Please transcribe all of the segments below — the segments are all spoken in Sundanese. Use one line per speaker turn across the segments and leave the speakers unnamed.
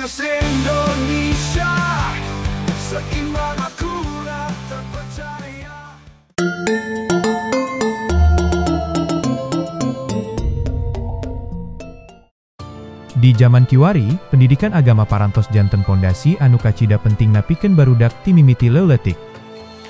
News Indonesia, seimbang, akurat, terpercaya.
Di zaman kiwari, pendidikan agama parantos janten pondasi anu kacida pentingna pikeun barudak ti mimiti leuletik.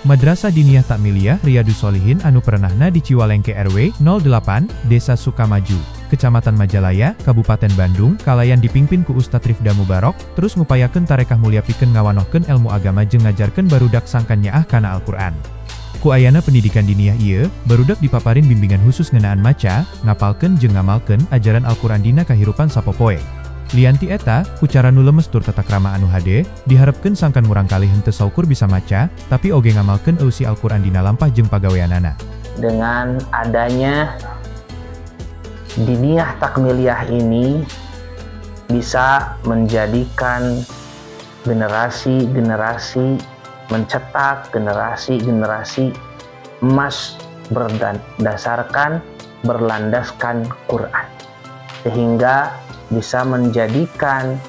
Madrasah Diniyah Takmiliyah Riyadus Solihin anu perenahna di Ciwalengke RW 08, Desa Sukamaju, Kecamatan Majalaya, Kabupaten Bandung, kalayan dipingpin ku Ustadz Rifda Mubarok, terus ngupayakeun tarekah mulia pikeun ngawanohkeun elmu agama jeung ngajarkeun barudak sangkan nyaah kana Al-Qur'an. Ku ayana pendidikan diniyah ieu, barudak dipaparin bimbingan khusus ngeunaan maca, ngapalkeun jeung ngamalkeun ajaran Al-Qur'an dina kahirupan sapopoe. Lian ti eta, ku cara nu lemes tur tata krama anu hade, diharepkeun sangkan murangkalih henteu saukur bisa maca, tapi oge ngamalkeun eusi Al-Qur'an dina lampah jeung pagaweanana.
Dengan adanya Diniyah Takmiliyah ini bisa menjadikan generasi-generasi, mencetak generasi-generasi emas berdasarkan, berlandaskan Quran, sehingga bisa menjadikan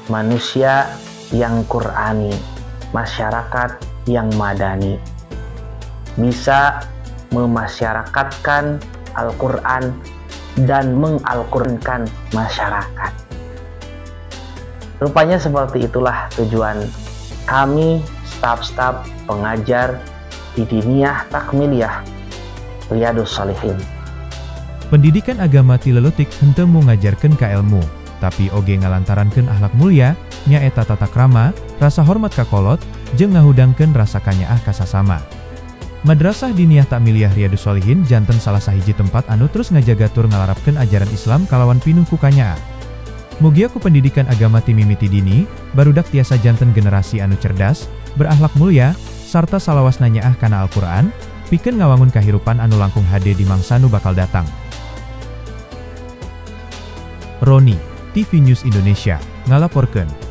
manusia yang Qurani, masyarakat yang madani, bisa memasyarakatkan Al-Quran dan mengalqurankan masyarakat. Rupanya seperti itulah tujuan kami staf-staf pengajar di Diniyah Takmiliyah Riyadus Solihin.
Pendidikan agama ti leutik henteu mung ngajarkeun ka elmu, tapi oge ngalantarankeun akhlak mulia, nyaeta tata krama, rasa hormat ka kolot, jeung ngahudangkeun rasa kanyaah ka sasama. Madrasah Diniyah Takmiliyah Riyadus Solihin janten salah sahiji tempat anu terus ngajaga tur ngalarapkeun ajaran Islam kalawan pinuh ku kanyaah. Mugia ku pendidikan agama ti mimiti dini, barudak tiasa janten generasi anu cerdas, berakhlak mulia, sarta salawasna nyaah kana Al-Qur'an, pikeun ngawangun kahirupan anu langkung hade di mangsa nu bakal datang. Roni, TV News Indonesia, ngalaporkeun.